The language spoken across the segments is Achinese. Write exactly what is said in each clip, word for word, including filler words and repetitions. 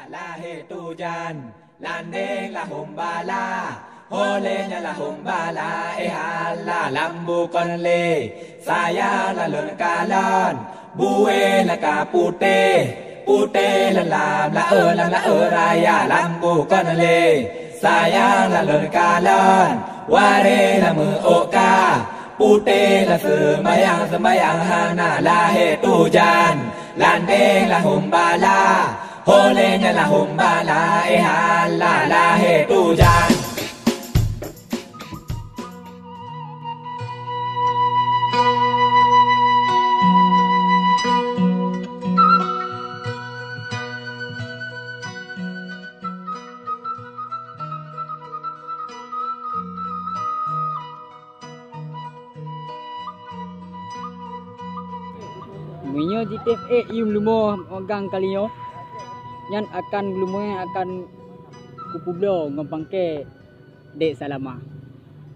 Lahé tujan, landeng lahom bala, ho lé nyan lahom bala, eh Allah lam bukon lé, sayang lalôn kalon, bué laka putéh, putéh lam laeu, lam laeu raya lam bukon lé, sayang lalôn kalon, waré lam meuoka, putéh lam seumayang, seumayang hana lahé tujan, landeng lahom bala, ho lé nyan lahom bala, eh Allah lahé tujan. Meunyoe jitem ék yuem leumo magang kali nyoe, nyan akan leumo nyan akan kupeubloe ngon pangké Dek Salamah.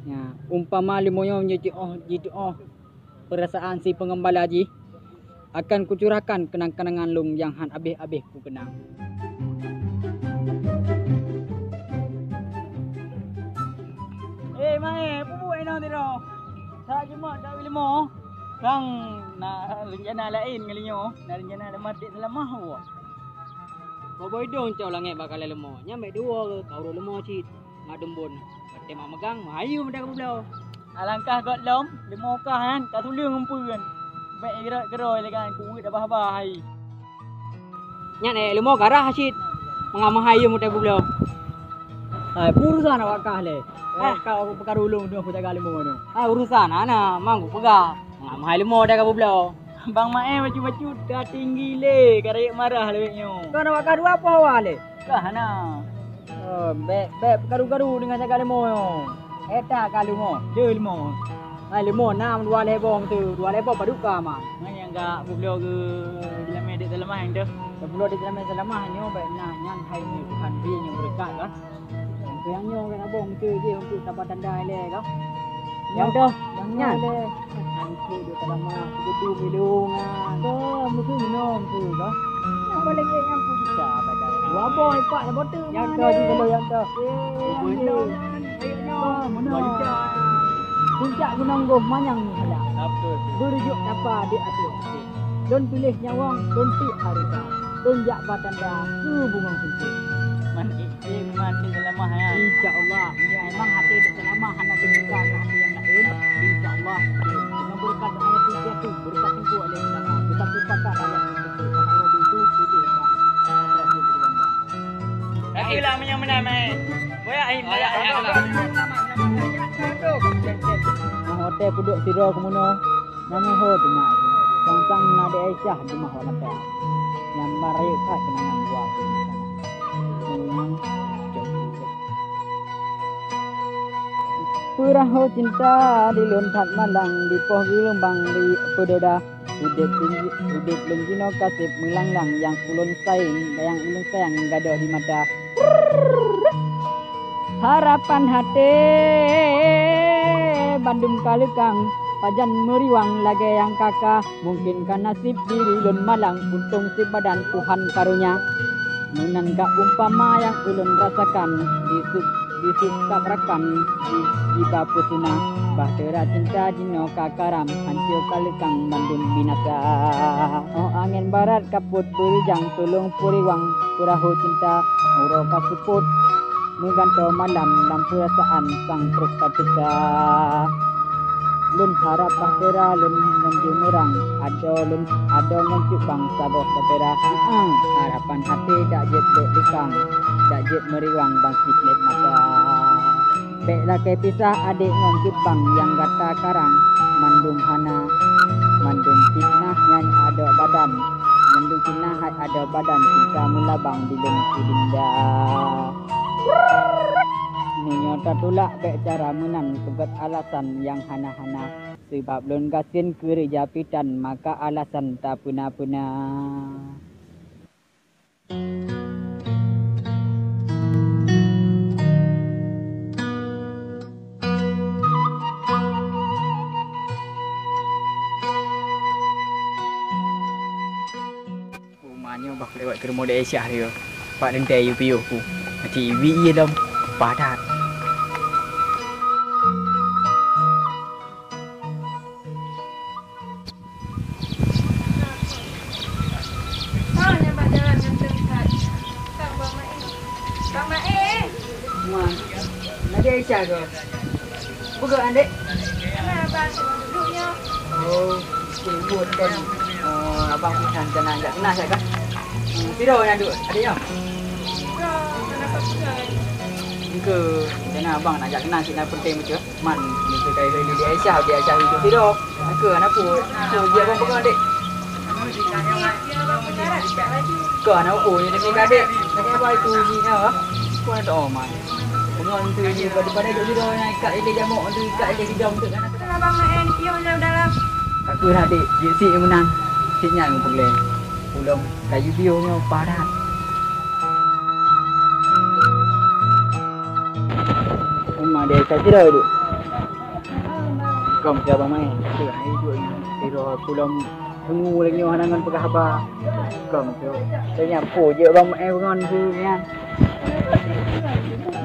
Nya, umpama leumo nyoe jituoh, jituoh peurasaan si peungeumbala jih, akan kucurahkan keunang-keunangan lôn nyang han abéh-abéh kukeunang. Eh, Mae, peue buet inoe sidroe? Sa Jumat dak leumo? Kang na rencana laén ngon leumo, na rencana lam maté Salamah. Boh-boh idong cok langét bak kalai leumo, nyan bèk dua ka ureueng leumo cit. Mak Dumbon, watèe mak meugang, meuhayeue meuda ka peubloe. Alangkah göt lom, leumo kah nyan ka tuleueng eumpeuen. Bèk irot keudroe lé kan, kuweuet abah-abah hai. Nyan ék leumo garah cit, mangat meuhayeue meuda ka peubloe. Hai, peue urusan awak kah lé? Eh, ka peukaru ulôn deuh kujaga leumo nyoe. Hai, urusan hana, mang kupeugah. Mangat meuhai leumo meuda ka peubloe. Bang Mae bacut-bacut ka tinggi lé, ka rayeuk marah lé nyoe. Kon awak kah dua poh hawa lé? Kah hana. Oh, bèk, bèk peukaru-karu deungon jaga leumo nyoe. Éta ka leumo, deuh leumo. Hai leumo nam dua lhèe boh tu, dua lhèe boh padub ka ma. Ngon nyang ka peubloe keu Dek Salamah nyan deuh. Peubloe Dek Salamah nyoe bèk na nyan hai nyoe Tuhan bri nyoe beureukat kan. Nyang nyoe kan abong keu jih untuk taba tanda ilèe kah. Nyang toh, nyang nyan. Nyan keu Dek Salamah, beutôi milong nyan. Toh, beutôi milong tu kah. Nyang paléng ék nyang peujuta pada. Dua boh ipak lam botol. Nyang toh di dalam nyang toh. Eh, milong nyan. Ayo nyoe, meunoe. Puncak Gunong Goh manyang meuhala. Beureujuk tapa di ateueh. Lôn piléh nyawöng, lôn tiek hareuta. Lôn jak ba tanda keu bungöng sempit. Man Iman Dek Salamah nyan. Insya Allah, meunyoe emang até Dek Salamah hana teubuka ngon até nyang laén, insya Allah, ngon beureukat ayat tiga tu, beureukat teungku alaihi salam, beureukat peupakat ayat teungku, itu pilih bak. Tapi lah meunyoe meunan, Mai. Boyak, Im, boyak, boyak. Watèe peuduek sidroe keumeunoe, nyang meuho teuma sang-sang na di Aisyah di meuho mata. Nyang barayek that keunangan dua peuh mata. Peurahô cinta di lôn that malang, di poh geulumbang di peudoda. Udép lôn, udép lôn jinoe ka sép meulanglang, nyang ulôn sayang, nyang ulôn sayang gadôh di mata. Harapan até bandum ka leukang, pajan meuriwang lagèe nyang kaka. Mungken ka naseb diri lôn malang, untông sibadan Tuhan karonya. Meunan ka umpama nyang ulôn rasakan, di su-, di sukab rakan, di jiba peusuna. Bahtera cinta jinoe ka karam, hanco ka leukang bandum binasa. Óh angén barat ka peuet beurijang, tulông peuriwang peurahô cinta, uroe ka seupôt meugantoe malam lam peurasaan sang trok ka teuka. Lôn harap bahtera lôn ngon jeumeurang, adoe lôn, adoe ngon cubang saboh bahtera. Harapan até dak jeuet bèk leukang, dak jeuet meuriwang bangkit lét mata. Bèk lakèe pisah adék ngon cubang nyang gata karang, mandum hana, mandum fitnah nyan adoe badan, mandum fitnah hai adoe badan, cinta meulabang di lôn keu dinda. Meunyoe tatulak bèk cara meunan, peugöt alasan nyang hana-hana. Sabab lôn gasien keureuja pitan, maka alasan tapeuna-peuna. Uma nyoe bah lewat keu rumoh Dek Aisyah dia. Pat teuntèe yue piôh ku, aci ibi ié lom, paih that. Bang Maé. Wan, lagèe Aisyah kah? Peugah, Dek. Hana, Bang, duek nyoe. Oh, jeuet kan. Oh, abang pih hana jak keunan siat kah? Hmm, sidroe nyang duek, adek nyoe? Sidroe, hana peugah. Engke, rencana abang nak jak keunan siat, na peunteng bacut. Man, meuseukai lé Dek Aisyah, Dek Aisyah hidup sidroe. Engke, hana peue. Peue jeuet abang peugah, Dek? Kon, hana peue, nyan demi keu adek. Lagèe abang itu jih nyoe. Kon, hana teuoma. Peungon tu jih, pada-pada jok sidroe nyan ikat ilèe jamok tu, ikat ilèe sidroe tu kan. Kenapa main pion dalam? Aku dah, Dek, jeuet sit meunan. Sit nyan peureulèe. Ulôn kayu biôh nyoe paih that. Uma dia saya kira duk. Kau mesti abang main. Tu, hai, duk. Kira aku lom. Tunggu lagi nyoe hana ngon peugah haba. Kong tu. Tanya po je bang main ngon tu nyan.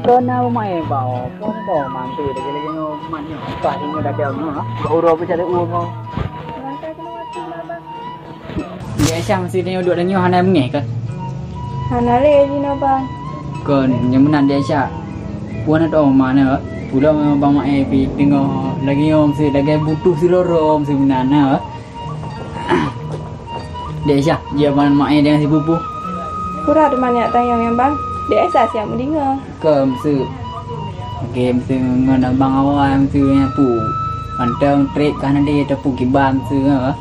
Kau na main bau. Kau na bau mantu lagi lagi nyoe man nyoe. Apa ni dah ada nyoe? Bau ro pecah dah uang kau. Biasa mesti dia duduk dan nyoe hana mengeh kan? Hana lé jinoe bang. Kon nyang meunan biasa. Puan atau mana? Pulang bang main pi tengok lagi nyoe mesti lagi butuh si lorom si meunan na. Dek Aisyah, jeuet ban mak ayah dengan si pupu. Pura teuma nyak tanyong nyan bang. Dek Aisyah siap meudeungoe. Keu meuseuk. Oke, meuseuk ngon abang awai meuseuk nyan pu. Mantong trép ka hana lé teupeu kiban meuseuk nyoe.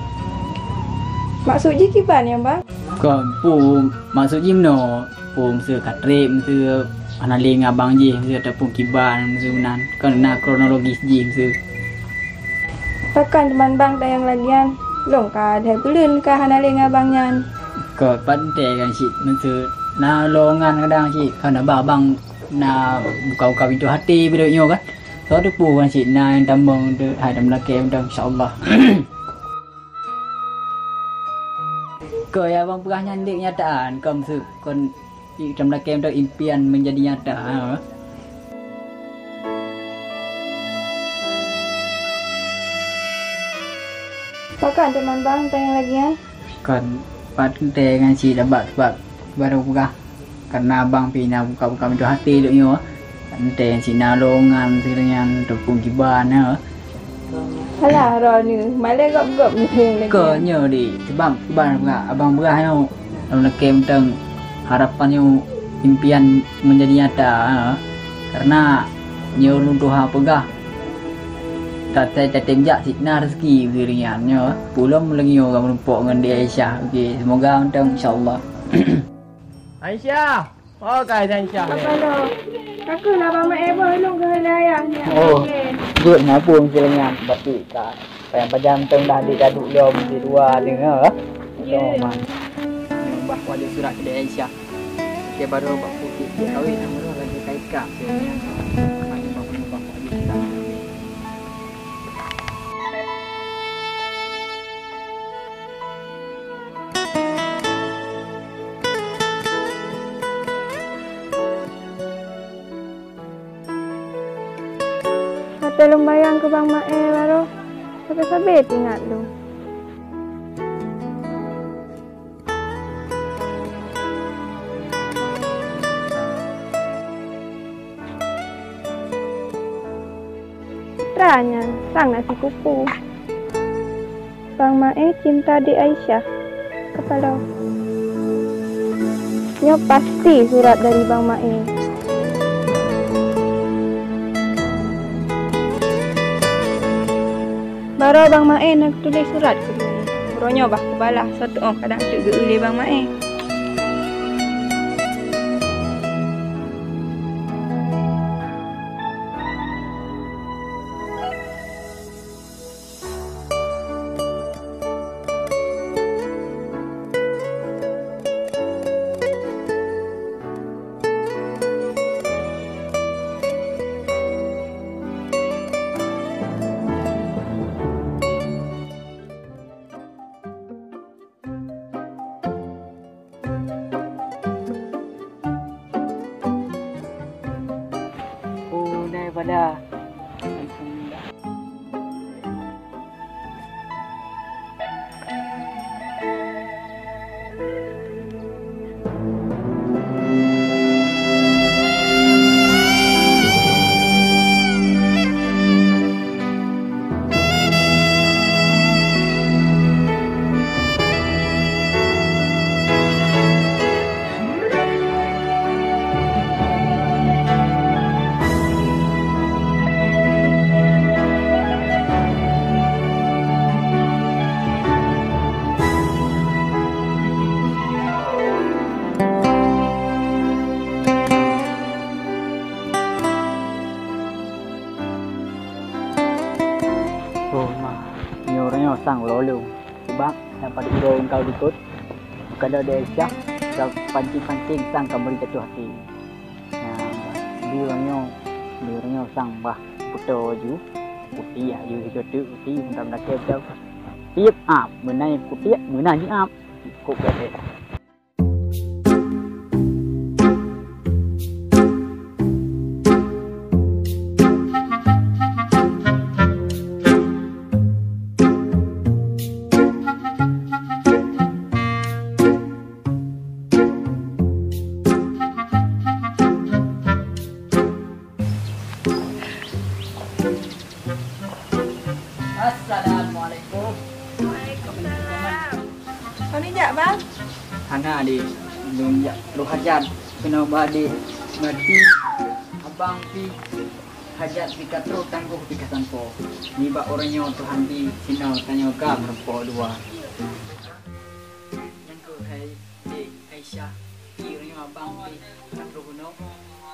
Maksud jih kiban nyan bang? Kon pu, maksud jih meunoe. Pu meuseuk ka trép meuseuk hana lé ngon abang jih meuseuk teupeu kiban meuseuk meunan. Kon na kronologis jih meuseuk. Pakon teuma bang tanyong lagèe nyan? Lôn ka lhèe buleuen ka hana lé ngon abang nyan. Ka pat teuntèe kan cit, meuseu na lowongan kadang cit, ka na ba abang na buka-buka pintoe até bideu nyoe kan. Soe teupeu kan cit na nyang tamong tu hai dalam lakèe mantong, insya Allah. Ka nyang abang peugah nyan dek kenyataan, ka meuseu kon Itam lakèe mantong impian menjadi nyata, ha. Pakon teuma bang tanyong lagèe nyan? Kon pat teuntèe ngon si Dabak, sebab baru peugah, karena abang pih na buka-buka pintoe até lôn nyoe. Teuntèe si na lowongan sireunyan teupeu kiban nyoe. Alah, droeneuh, malèe gob-gob neuh lagèe nyan. Kon nyoe, Dik, sebab kiban abang peugah nyoe, lôn lakèe mantong harapan nyoe impian menjadi nyata, ha. Karena nyoe ulôn tuha peugah, ka asai tatem jak cit na rezeki sireunyan nyoe. Peue lom lagèe nyoe ka meurumpok ngon Dek Aisyah. Oke, semoga mantong, insya Allah. Aisyah! Oh, ka Aisyah. Apa lo? Takut lah Bang Maé boh lôn keuhai ayah ni. Oh, jeuet na peue meusireunyan, berarti ka payah pajan mantong dah adik gaduk lom di luwa deungoe. Jeuet. Lom, Man. Nyoe bah wajib surat keu Aisyah. Oke, baru bak putih dia kawin, nama dia lagi kaikam. Nyoe bah wajib surat. Watèe lôn bayang keu Bang Maé baroe, sabe-sabe teuingat lôn. Putra nyan sang na sikupu. Bang Maé cinta di Aisyah. Kepala. Nyoe pasti surat dari Bang Maé. Baroe Bang Maé na tuléh surat keu lôn. Uroe nyoe bah kubalah, soe tuoh kadang teuk geu-eu lé Bang Maé. Dah. Oh, ma, nyoe uroe nyoe sang uroe lôn. Sebab na padub uroe kau likot, ka lheueh di Aisyah, ka pancing-pancing sang ka meuri jatuh hati. Nyan, di uroe nyoe, di uroe nyoe sang bah putôh ju, putih aju sigoe teuk putih, mantap dakée beutôi. Tiep ap, meunan putih, meunan jiap. Kok gata. Assalamualaikum. Waalaikumsalam. Kau ni jak, Bang? Hana, Dek. Lôn jak troh hajat. Keunoe bak Dek ngerti, Abang pih hajat pih ka troh, tanggôh pih ka sampoe. Nibak uroe nyoe Tuhan pih sinoe tanyoe ka meureumpok dua. Nyang keuh hai Dek Aisyah, pih uroe nyoe Abang pih ka troh keunoe,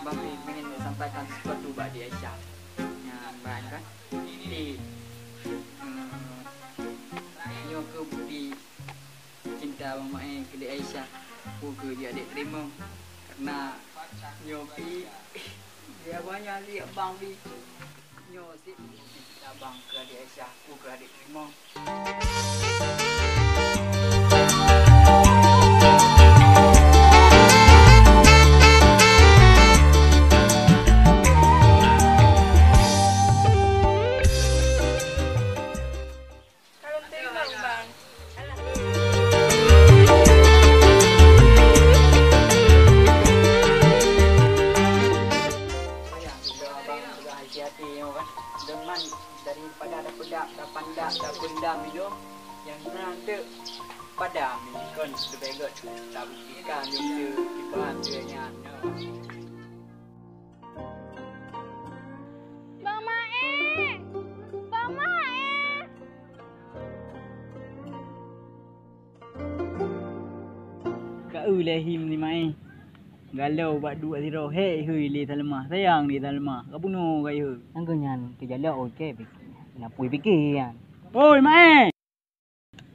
Abang pih meunan sampaikan sesuatu bak Dek Aisyah. Nyan ban kan? Jadi, eh, nyoe keuh bukti cinta Bang Maé keu Dek Aisyah. Peue keuh jeuet Dek teurimong? Karena nyoe pih, ya, banyak liek Bang pih. Nyoe sit cinta Bang keu Dek Aisyah, peue keuh Dek teurimong? Kalon teurimong, Bang. Sayang, Abang peugah isi hati nyoe kan. Deungon daripada tapeudap, tapandak, tapendam ilôn, nyang na teuk padam kon leubeh gét tabuktikan lôn teuh iban teuh nyan. Bang Maé! Bang Maé! Ka eu lé him lé Maé. Galom bak duek sidroe, hék ihôi lé Salma. Sayang lé Salma. Ka bunoe ka ihôi. Nyang keu nyan teujalok, oi, keu pike. Na pui pike nyan. Oi, Maé!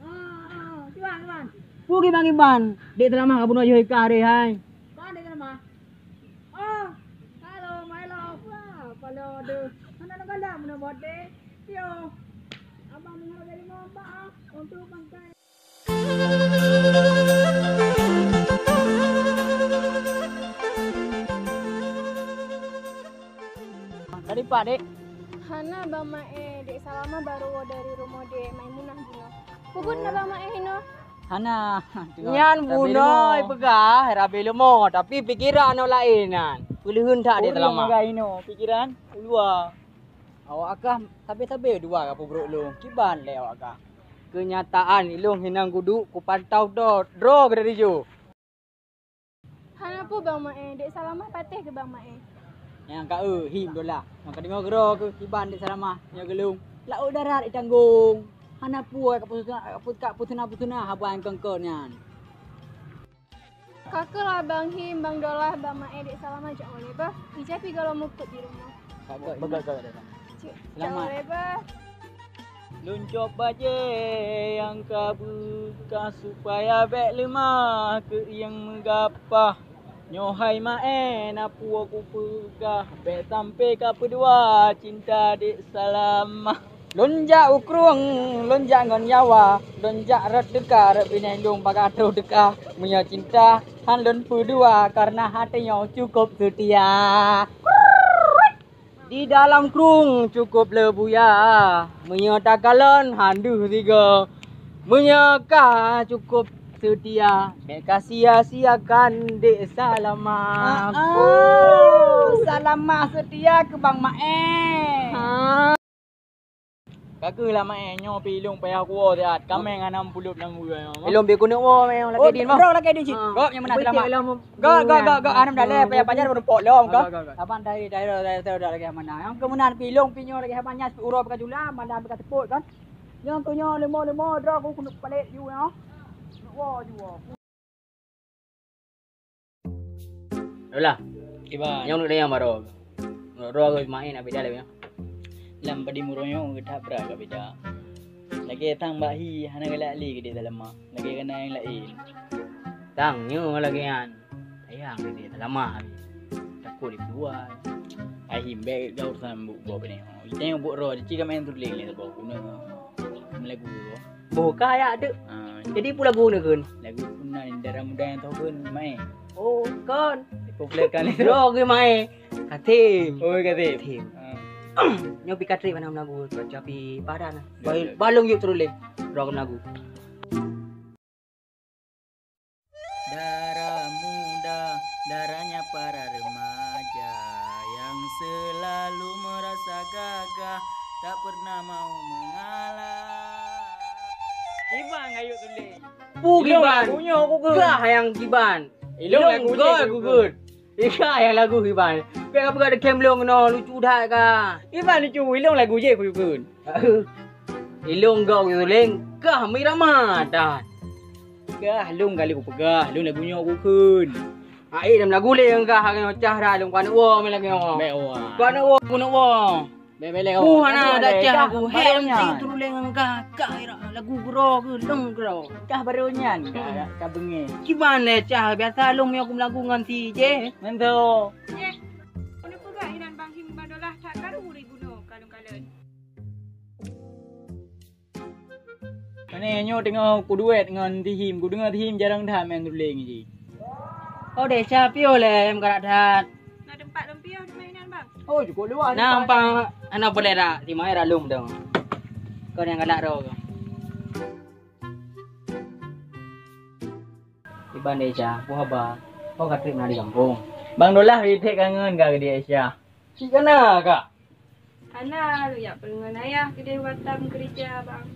Ah, ah, kiban, kiban. Peue kiban-kiban? Dek Salamah ka bunoe jih kah deh, hai. Ban Dek Salamah? Oh, halo, my love. Wah, pala deh. Hana na galam na buat deh. Yo. Abang meuhargai lima bak, ah, untuk bangkai. Ka dipat, Dek? Hana, Bang Maé. Dek Salamah baru woe dari rumoh Dek Maimunah bunoe. Peubuet na Bang Maé hinoe? Hana. Nyan bunoe peugah, rabe leumo, tapi pikeran nyoe laén nyan. Peuleuheun that Dek Salamah. Ureueng agak hinoe, pikeran ulua. Awak kah sabe-sabe dua ka peubrok lôn. Kiban lé awak kah? Keunyataan ilôn hinan kuduek kupantau droe, droe keudeh jih. Hana peue Bang Maé, Dek Salamah patéh keu Bang Maé. Nyang ka eu him dolah. Nyang ka deungoe keudroe keuh kiban Dek Salamah nyoe geulong. Laôt darat itanggong. Hana peue ka peusuna-, ka peusuna-peusuna haba nyang kon-kon nyan. Ka keuh lah Bang Him, Bang Dolah, Bang Maé, Dek Salamah jak ulèe bah. Ija pi gohlom mukot di rumoh. Cit, jak ulèe bah. Lôn cok bajèe nyang ka beukah supaya bèk leumah keu nyang meugapah. Nyoe hai Maé, na peue kupeugah, bèk sampai kapeudua cinta Dek Salamah. Lôn jak u krueng, lôn jak ngon nyawa, lôn jak rot teuka, rot binéh lôn pakat troh teuka. Meunyoe cinta han lôn peudua, kareuna até nyoe cukôp seutia. Di dalam krueng cukup le buya, meunyoe takalon han deuh sigoe. Meunyoe ka cukup seutia, bèk kasia-siakan Dek Salamah. Ah, ah. Salamah seutia keu Bang Maé. Ha. Ka keuh lah Maé, nyoe pih ilôn payah kuwoe siat. Kaméng hana meupulop lam buya nyoe. Ilôn pih keuneuk woe, Maé, lakèe din, Bang. Oh, lakèe din cit. Ah. Gop nyang meunan. Gop, gok, gok, gok. Aneuk dalè payah pajan baru pot lom, gok. Gop, gop, gop. Saban dari daerah, daerah, daerah lagèe mana. Nyang keu meunan pih ilôn pih nyoe lagèe haba nyan uroe beuka jula, malam beuka teupot kan. Nyang keu nyoe leumo-leumo droe ku keuneuk palek ju nyoe. Keuneuk woe ju woe. Alah. Kiban. Nyang nuk dayang baroe. Nuk droe ke main abis dah lewat. Lam padum uroe nyoe geutabrak ka beda. Lagèe tang bak hi hana galak lé geude dalam ma. Lagèe kana nyang laén. Tang nyoe lagèe nyan. Sayang geude dalam ma. Takot dibuat. Ai himbek gau urusan buk boh bini. Kita nyang buk roh, ci ka main tuléng lé saboh guna. Meulagu. Boh ka yak dek. Ah. Jadi peue lagu ni keun? Lagu puna dara muda nyang toh keun, Mai. Oh, kon. Populer kan itu. Bro, gue Mai. Katim. Oh, Katim. Katim. Ah. Nyoe pi katrik mana lagu tu, tapi padan. Ya, ya. Balong yuk teruleng. Bro, lagu. Darah muda, darahnya para remaja yang selalu merasa gagah, tak pernah mau mengalah. Kiban ayo tuléh. Pu Ilong kiban. Lagunyo aku ke. Gah yang kiban. Ilong lagu gol je aku ke. Ika yang lagu kiban. Pek apa ada kem long no lucu dah ka. Kiban lucu ilong lagu je aku ke. Ilong gok tuléh gah mirama dah. Gah lôn kali kupeugah, lôn lagu nyoe kukheun. Hai dalam lagu lé gah nyoe cah dah lôn kuaneuk woe meunan lagèe nyoe. Bèk woe. Kuaneuk woe, kuaneuk woe. Bèk, bèk lé. Oh, hana ada cah aku. Hei, M C tuléh gah, gah lagu gro ke, lôn gro. Cah baru nyan, ka, ka beungèh. Kiban lé cah, biasa lôn nyoe ku lagu ngon si je. Ngon tu. Yeh. Keuneuk peugah inan Bang Him Bang Dolah that karu ri bunoe kalon-kalon. Mane nyoe teungoh kuduet ngon Tihim, kudeungoe Tihim jarang that main tuléh ji. Oh, desya piôh lé, meukarat that. Na teumpat lom piôh di mainan, Bang? Oh, cukup luas. Nah, umpang hana boleh dak, si Mai ralung dong. Kau yang galak dah. Iban desya, apa haba? Kau ka trép na di gampông. Bang Dolah ritek kangen ka di Aisyah. Cik kana ka? Hana, lôn jak peue ngon ayah keudeh watang keurija, Bang.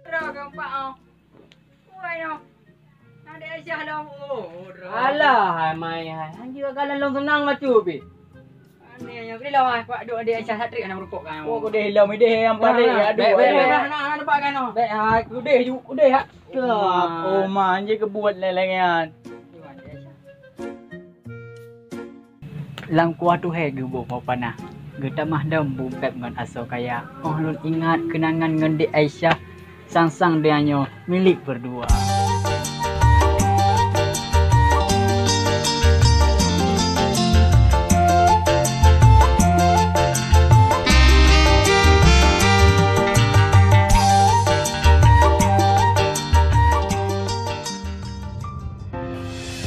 Droe geuh empat oh. Woi, nyoe. Adék Aisyah lom. Oh, droe. Alah, hai mai hai. Hanjeuet ka lôn seunang bacut pih. Aneh nyoe, keunoe lom hai. Kuat duek adék Aisyah satrik hana meurukok kan. Oh, kudeh lom ideh yang palék. Aduh. Bèk, bèk, bèk, hana, hana nampak kan, oh. Bèk hai, kudeh ju, kudeh ha. Oh, ma, anjing keubuet lé-lé nyan. Lam kuah tuhé geuboh po panah, geutamah dam bumpet ngon asoe kaya. Oh lôn ingat keunangan ngon Dek Aisyah, sang-sang donya nyoe milék berdua.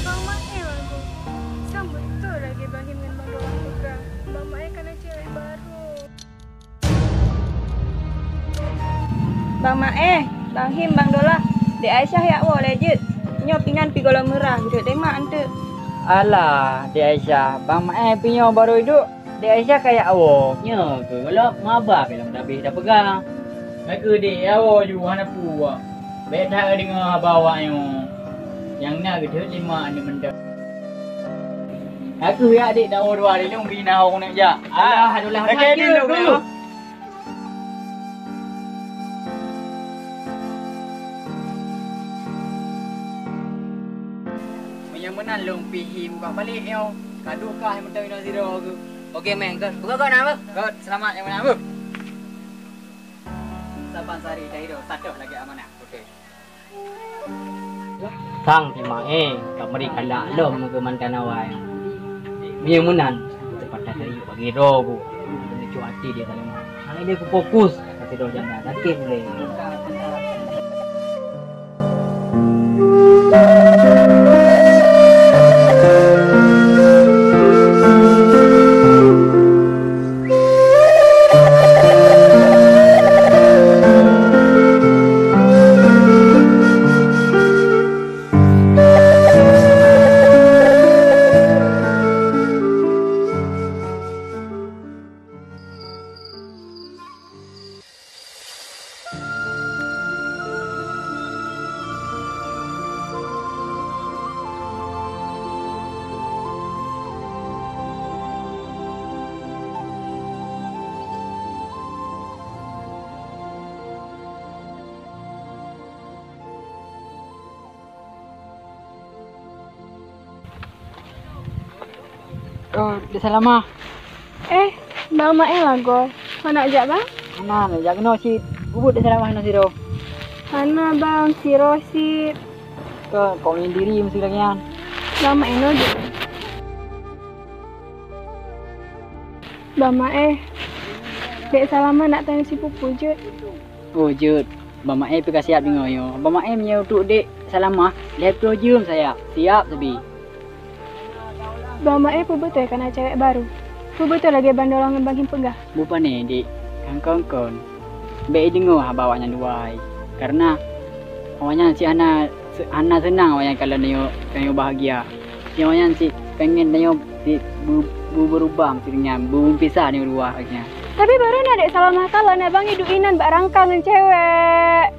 Bang Maé, Bang Gung. Sang beutôi lagèe Bang Him ngon Bang Dolah peugah, Bang Maé ka na cewek barô. Bang Maé, Bang Him, Bang Dolah, Dek Aisyah jak woe lé jeuet. Nyoe pingan pih gohlom meurah, jeuet teuma anteuk. Alah, Dek Aisyah, Bang Maé pih nyoe barô iduek. Dek Aisyah ka jak woe. Nyoe keuh gohlom maba pih lom tabeh tapeugah. Hai keuh dek, ya woe ju hana peue. Bèk that deungoe haba awak nyoe. Nyang na geuthôt lima aneuk mantong. Hai keuh yak dek, tawoe dua hari lôn bina ho keuneuk jak. Alah, alah, lakèe dulu. Meunyoe meunan lôn pih hi muka balik nyoe. Ka dua kah mantong inoe sidroe keuh. Oke, Meng. Göt, peugah göt na, beuh? Göt, seulamat nyang meunan, beuh. Saban sehari dah hidup, satoh lagèe amanah. Oke. Sang si Maé, ka meuri kalak lom keu mantan awai. Meunyoe meunan, Patah dari bagi roh bu. Lucu hati dia tadi. Hang ini aku fokus. Kasih roh janda. Sakit boleh. Oh, Dek Salamah. Eh, Bang Maé lagoe. Hana jak, Bang? Hana, jak keunoe cit. Peubuet Dek Salamah keunoe sidroe? Hana, Bang, sidroe cit. Keu kau ngieng diri meusigoe nyan. Bang Maé nyoe jeuet. Bang Maé, Dek Salamah nak tanyong sipupu jeuet. Oh, jeuet. Bang Maé pih ka siap deungoe nyoe. Bang Maé meunyoe untuk Dek Salamah, lhèe ploh jeuem sayang. Siap sabe. Bang Maé, peue beutôi ka na cewek barô? Peue beutôi lagèe bandolong ngon Bang Him peugah? Bupane, Dek, kan kon-kon. Bèk ideungoe haba awaknyan dua hai. Kareuna awaknyan cit hana, hana seunang awaknyan kalon tanyoe, tanyoe bahagia. Nyoe nyan cit pengen tanyoe cit beu-, beu-, beurubah meusigoe nyan, beu-, beupisah nyoe dua nyan. Tapi barô na Dek Salamah kalon Abang iduek inan bak rangka ngon cewek.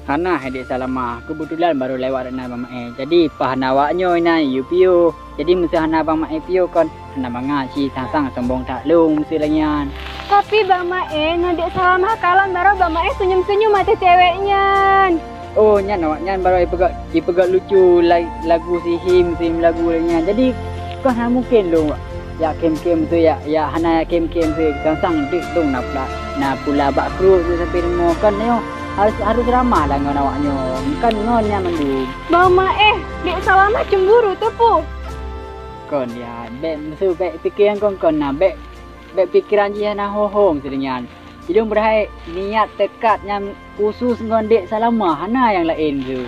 Hana hai Dek Salamah, keubeutulan barô lewat na Bang Maé. Jadi, paih na awaknyoe inan yue piôh. Jadi, meuseu hana Bang Maé piôh kon, hana mangat cit sang-sang sombong that lôn meuseu lagèe nyan. Tapi Bang Maé, ngon Dek Salamah kalon barô Bang Maé seunyum-seunyum ateueh cewek nyan. Oh, nyan awaknyan barô jipeugah, jipeugah lucu la-, lagu si Him, si Him lagu lagèe nyan. Jadi, kon hana mungken lôn jak kem-kem tu, jak, jak hana jak kem-kem tu. Sang-sang deuek dong na pula, na pula bak kruet tu sampai rumoh. Kon nyoe harus, harus ramah lah ngon awaknyoe. Kon ngon nyan mandum. Bang Maé, Dek Salamah cemburu tu pu. Kon ya, bèk meusu, bèk pikir nyang kon-kon na, bèk, bèk pikeran jih hana ho-ho meusu nyan. Ilôn beuhai niat teukat nyan khusus ngon Dek Salamah, hana nyang laén tu.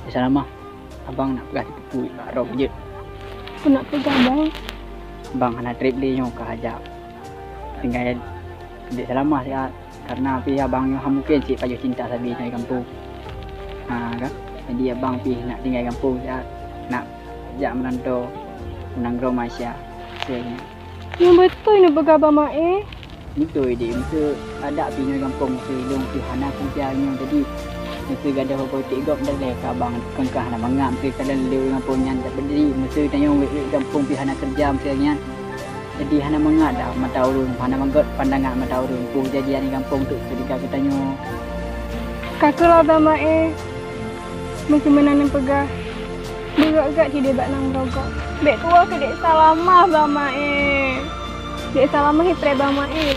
Dek Salamah, abang nak peugah sipupu bak droe jeuet. Peue nak peugah, Bang? Abang hana trép lé nyoe ka hajat. Tinggai Dek Salamah siat, kareuna pih abang nyoe hana mungken cit pajoh cinta sabe nyoe di gampông. Ha, kan? Jadi abang pih nak tinggai gampông siat, nak jak meuranto u nanggroe Malaysia. Nyan beutôi neupeugah Bang Maé. Beutôi, Dek. Meuseu adak pih nyoe gampông meuseu ilôn pih hana keureuja nyoe. Jadi, meuseu gadoh politik gob daleh ka abang kon ka hana mangat meuseu ka lôn lé gampông nyan. Jadi, meuseu tanyoe wék-wék gampông pih hana keureuja meuseu nyan. Jadi, hana mangat dah mata ureueng, hana mangat pandangan mata ureueng. Peue kejadian di gampông tu keureuja geutanyoe. Ka keuh lah, Bang Maé. Meuseu meunan neupeugah, beugöt-göt hideh bak nanggroe gob. Bèk tuwoe keu Dek Salamah, Bang Maé. Dek Salamah ipreh Bang Maé.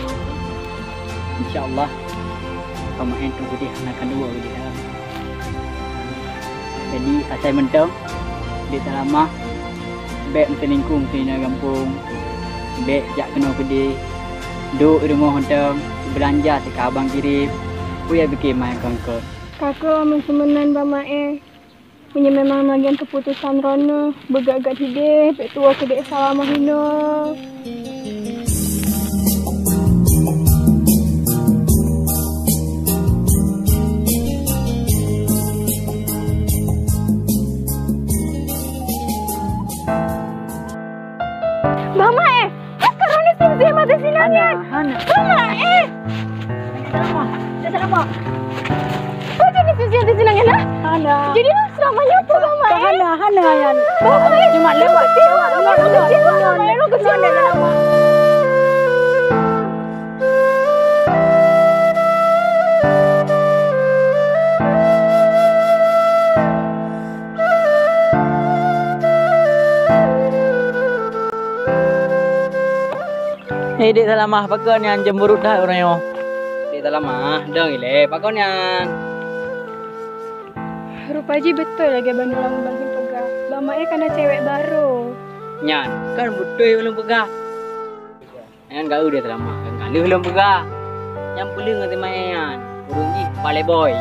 Insya Allah, Bang Maé tunggu deh hana ka dua lagi dah. Jadi, asai mantong, Dek Salamah, bèk meuselingkuh meusinan gampông. Bèk jak keunoe keudeh. Duek i rumoh mantong, beulanja sika abang kirém. Peue ya pike mai kongkot. Ka keuh meuseu meunan, Bang Maé. Meunyoe memang lagèe nyan keuputosan droeneuh, beugöt-göt hideh, bèk tuwoe keu Dek Salamah inoe. Bang Maé, eh! Pakon droeneuh sim-sim ateueh sinan nyan? Hana, hana. Bang Maé, eh! Salamah, salamah. Pakon droeneuh sim-sim ateueh sinan nyan, ha? Hana. Jadi, Bang, seulama nyoe peue, Bang Maé? Hana, hana nyan. Bang Maé, cuma lewat, lewat, lewat, lewat, lewat, lewat. Hei, Dek Salamah, pakon nyan cemburut that uroe nyoe? Dek Salamah, dong ilée, pakon nyan? Rupa jih beutôi lagée bandum lam ubak jipeugah, Bang Maé ka na cewek barô. Nyan, kan beutôi ulôn peugah. Nyan ka eu deh Salamah, kan ka lheueh lôn peugah. Nyang peuleueng ngon si Maé nyan, ureueng jih playboy.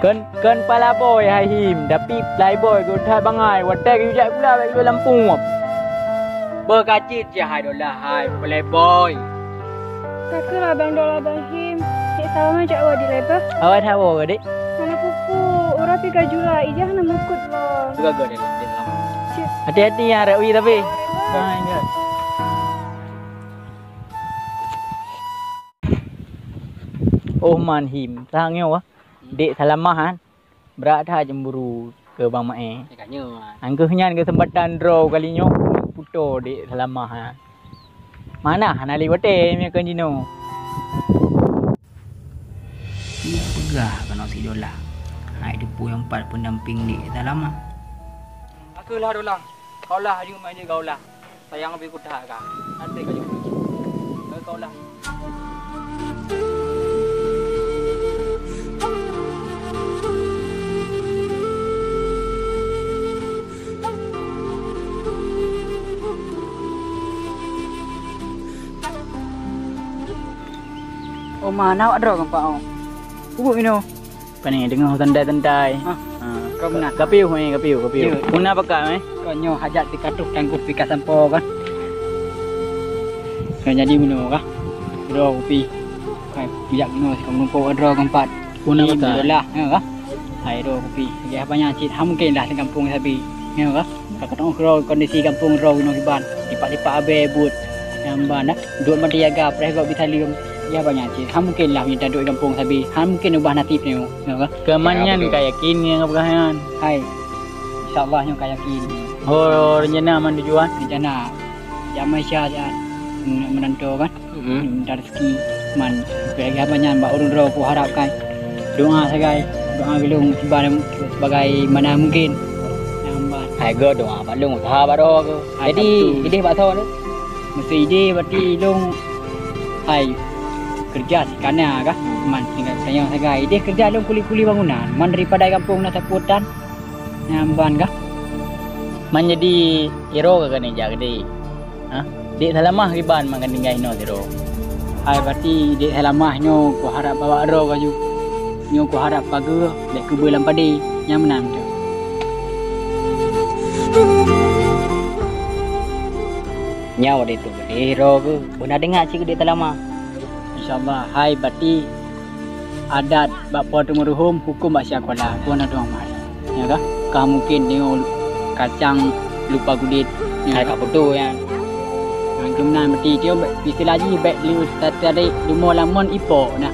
Kon, kon playboy hai Him, tapi playboy geuh that bangai, watèe geujak gula bèk gula lam pup. Beuh ka cit cit hai Dolah hai playboy. Ka keuh lah Bang Dolah Bang Him, Dek Salamah jak woe dilèe beuh. Awai that woe, Dek. Hana peue-peue, uroe pih ka jula, ija hana mukot lom. Peugah-gah deh, deh Salamah. Cit. Hati-hati ya, Rek Wi, tapi. Ha, ingat. Oh, man Him, tanyoe wah. Dek Salamah, han. Brat that cemburu keu Bang Maé. Ya, ka nyoe, man. Angkeuh nyan keuseumpatan droe kali nyoe putôh Dek Salamah, han. Mana hana lé watèe meunyoe kon jinoe. Peugah keunoe si Dolah. Hai teupeu nyang pat pendamping Dek Salamah. Ka keuh lah Dolah. Kaulah aju mah jeuet kaulah. Sayang pih kutha ka. Até ka jeuet. Kaulah. Oma, na awak droe gampang, oh. Peubuet inoe. Pane, deungoe santai-santai. Ah, ha. Kau meunan. Kapiôh, eh, kapiôh, kapiôh. Ya. Muna pakai, eh? Kau nyoe hajat teuka troh tanggôh pih ka sampoe kan. Kau jadi meunoe kah? Droe kupi. Kai, bijak meunoe sikong numpok droe keumpat. Muna pakai. Dolah, ya kah? Hai droe kupi. Ya banyak cit, ha mungkin lah di kampung sabe. Ya kah? Ka katong keudroe kondisi gampông droe inoe kiban, tipak-tipak abée buet nyang ban dah. Duek meujaga preh gob bisaleuem, ya banyak cit. Ha mungken lah meunyoe taduek gampông sabe, ha mungken ubah naseb nyoe, nyoe ka. Keuman nyan ka yakin ngon peugah nyan? Hai, insya Allah nyoe ka yakin. Oh, rencana man tujuan? Rencana jak Malaysia, jak meurantô kan. Mm-mm. Minta rezeki. Man, lagèe haba nyan bak ureueng droe kuharapkan. Doa sagai, doa geulong sibagai mana mungkin. Nyang ban. Hai geuh doa bak lôn usaha bak droe geuh. Hai, jadi, idéh bak soe tu? Meusé idéh berarti lôn hai keureuja sikana kah? Man, tinggai tanyong sagai. Idéh keureuja lôn kuli-kuli bangunan. Man daripada gampông na sapotan. Nyang ban kah? Man jadi iro ka keuneuk jak keudéh. Ha? Dek Salamah kiban man ka tinggai inoe sidroe. Hai, berarti Dek Salamah nyoe kuharap bak droe ka ju. Nyoe kuharap pageue lé keubeue lam padé. Nyang meunan tu. Nyoe dek tu keudéh droe geuh. Beuna deungoe cit keu Dek Salamah. Insya Allah, hai, berarti adat bak po teumeuruhom, huköm bak siakola, bunoe dong mari. Ya kah? Ka mungken nyoe kacang lupa gudét. Ya kah? Hai ka beutôi nyan. Nyan keunan meuti tio istilah jih bèk lé tarik leumo lamon ipok nah.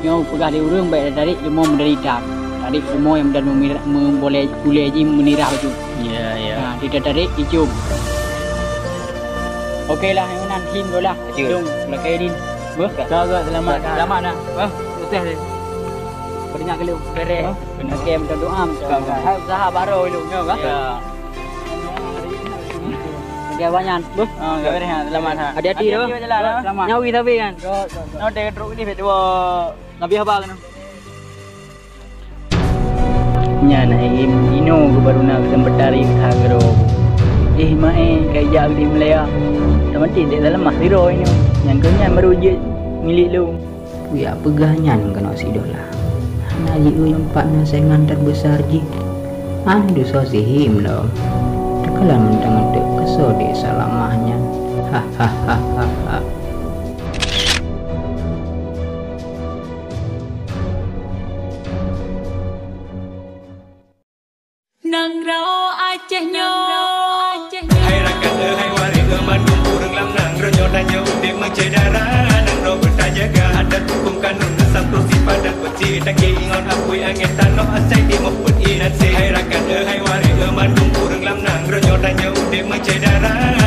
Nyoe peugah lé ureueng bèk tarik leumo meuderita. Tarik leumo nyang meudan meumirah, meuboleh gulée jih meunirah bacut. Ya, ya. Ha, ditarik icum. Oke lah, nyoe nan him dulu lah. Jom, lakée din. Beuh, ka, ka, selamat. Selamat nah. Beuh, sukses deh. Berinyak kelu. Beres. Beuh, kena. Oke, minta doa, minta doa. Hai usaha baru dulu, nyoe kah? Ya. Oke, banyak. Beuh. Oh, enggak beres, ha. Selamat, ha. Hati-hati, hati-hati, beuh. Jalan, ha. Selamat. Nyawi tapi kan. Nyoe deh truk ni dua. Nabi haba kena. Nyan hai Im, inoe geuh baru na keuseumpatan rikha keudroe. Eh, Mae, ka ijak di Malaya. Tamati Dek Salamah sidroe inoe. Nyang keu nyan baru jeuet milék lôn. Kuyak peugah nyan keunoe si Dolah. Hana jieu nyoe pat na saingan terbesar jih. Hana desya si Him lom. Teukalon mantong-mantong keusoe Dek Salamah nyan. Ha, ha, ha, ha, ha. Nanggroe Aceh nyoe. Hai rakan, eh, hai waréh, eh, mandum ureueng lam nanggroe nyoe, tanyoe udép meusyedara. Nanggroe beutajaga adat hukôm kanun, asam tusi padat beuci, taki ngon apui angén tanoh asai timu peuet inan se. Hai rakan, eh, hai waréh, eh, mandum ureueng lam nanggroe nyoe, tanyoe udép meusyedara.